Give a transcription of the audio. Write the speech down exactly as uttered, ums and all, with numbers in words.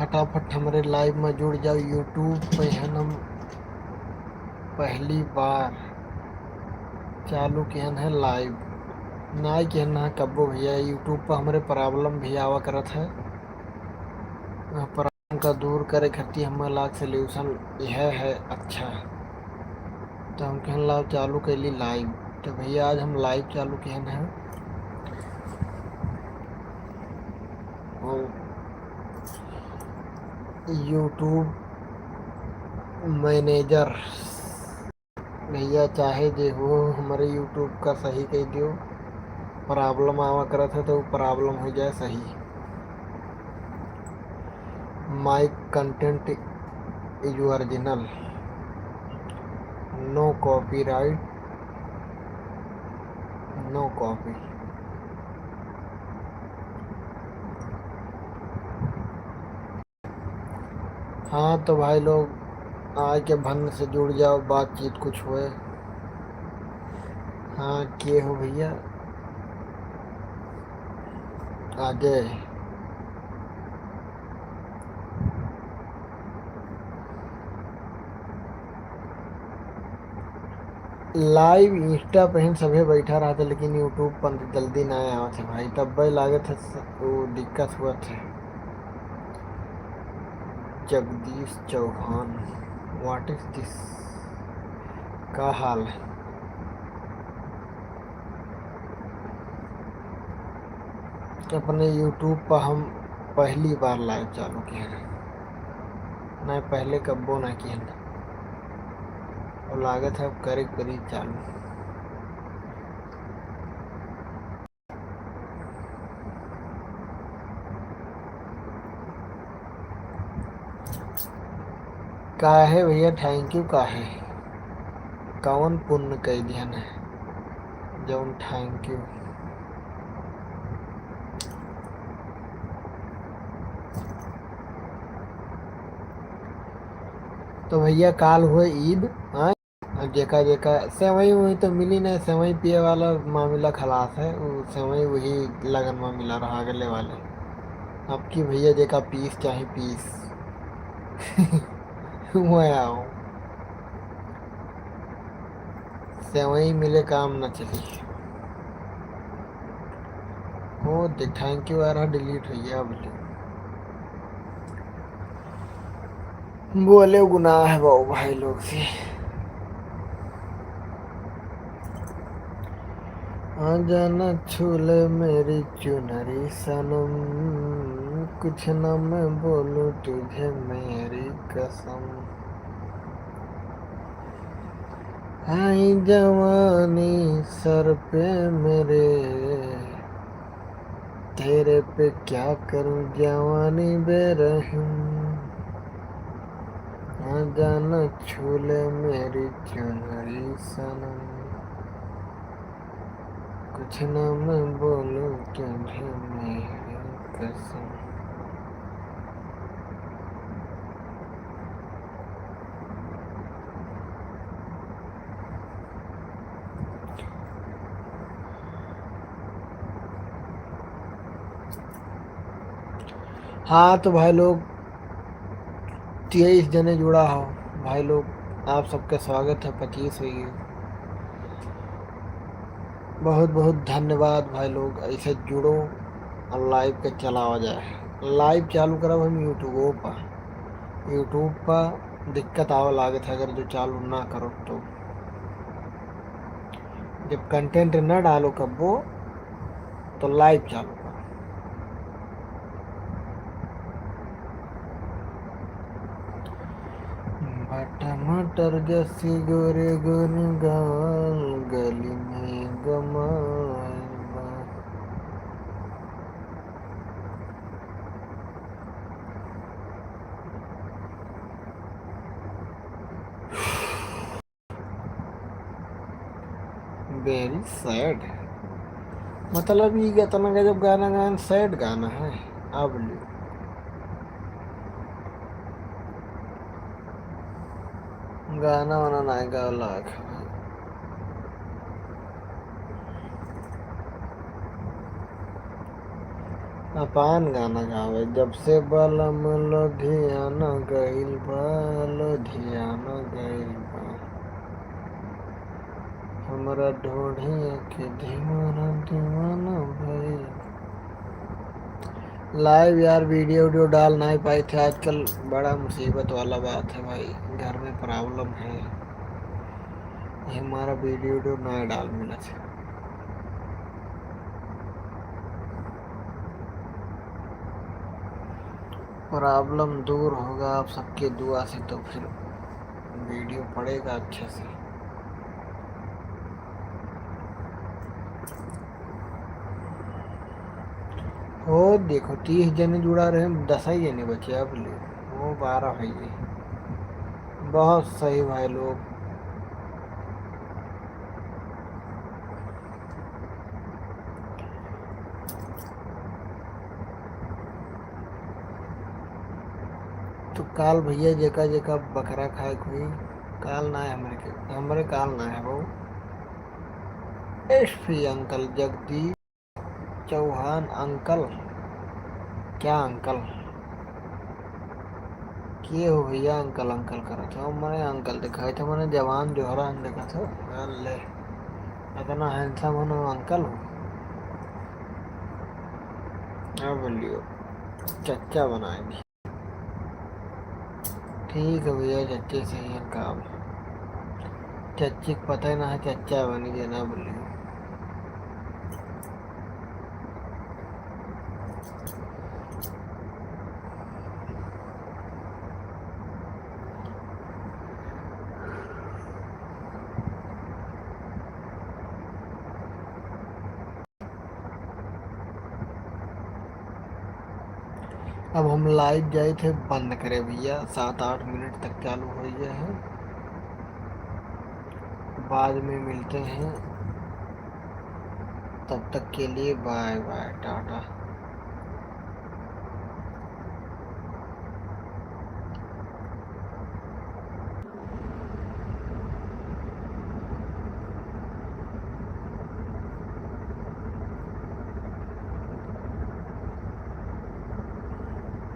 फटाफट हमरे live में जुड़ जाओ। YouTube पे हन हम पहली बार चालू किहन है live, नाई किहन है कब्बो भइया। YouTube पर हमरे problem भी आवा करत है, वह problem का दूर करे खातिर हमार लाग solution यह है। अच्छा, तो हम कहन लाओ चालू कैली live। तो भइया आज हम live चालू किहन है। और YouTube manager भइया चाहे जे हो हमरे YouTube का सही कइ दियो, problem आवा करत है तो problem हो जाए सही। My content is original, no copyright, no copy। हाँ तो भाई लोग, आके भन्न से जुड़ जाओ, बातचीत कुछ होए। हाँ, के हो भइया? अजय। Live Insta पे हम सभे बैठा रहत है, लेकिन YouTube पर जल्दी ना आवत है भाई, तब भाई लागत है स-, वो दिक्कत हुआ है। जगदीश चौहान, what is this? का हाल है? अपने YouTube पर हम पहली बार live चालू किहन है, ना पहले कब्बो ना किहन है, और लागत है अब करे के परी चालू। काहे भइया thank you काहे? कौन पुण्य कइ दिहन है जौन thank you? तो भइया काल हुए ईद, हाँ? अब जेका जेका सेवई उवई तो मिली नहीं, सेवई पिए वाला मामला खलास है, उ सेवई वही लगन में मिला रहा अगले वाले। अब की भइया जेका पीस चाहे पीस। हुआ आओ, सेवई मिले काम न चली। हो दे, thank you आ रहा, delete हो गया अब। बोले गुनाह है बाबू भाई लोग से। आजा न छू ले मेरी चुनरी सनम, कुछ ना मैं बोलूं तुझे मेरी कसम। आई जवानी सर पे मेरे, तेरे पे क्या करूं जवानी बेरहम। आजा न छू ले मेरी चुनरी सनम, कुछ ना मैं बोलूं तुझे मेरी कसम। हाँ तो भाई लोग, तेईस जने जुड़ा हो भाई लोग, आप सबके स्वागत है। पच्चीस हुई, बहुत बहुत धन्यवाद भाई लोग। ऐसे जुड़ो और live के चलावा जाए। Live चालू करब हम YouTube पर। YouTube पर दिक्कत आवे लागत है अगर जो चालू ना करो तो। जब content ना डालो कब्बो तो live चालू करो। बटमाटर जसी गोरे गोरे गाल, गली में गमाल बा। Very sad। मतलब, ई इतना गजब गाना गायन, sad गाना है। अब ले गाना वाना ना गावला। अपान गाना गावे, "जब से बलम लुधियाना गइल बा, लुधियाना गइल बा, हमरा ढोढ़िया के दीवाना दीवाना भइल।" Live यार, video उडियो डाल नाहीं पाई थे आजकल, बड़ा मुसीबत वाला बात है भाई, घर में problem है, ये हमारा video उडियो नाहीं डाल मिला थे। Problem दूर होगा आप सबके दुआ से, तो फिर video पड़ेगा अच्छे से। हो देखो, तीस जने जुड़ा रहे, दस ही जने बचे अब ले, वो बारह है ये। बहुत सही भाई लोग। तो काल भइया जेका जेका बकरा खाए के हुई, काल ना है हमरे के, हमरे काल ना है बाबू। S P uncle जगदीश चौहान uncle, क्या uncle? के हो भइया uncle uncle करत हो? मने uncle दिखाई थे, मने जवान जोहरा हम देखत हो। अरे ले, इतना handsome हो ना uncle हो। अब बोलियो, चच्चा बनाएंगे। ठीक है भइया, चच्चे से ही काम। चच्चे के पता ही ना है, चच्चा बन गया ना बोलियो। अब हम live जाए थे बंद करे भइया, सात आठ मिनट तक चालू होइ गया है, बाद में मिलते हैं, तब तक के लिए bye bye, टाटा।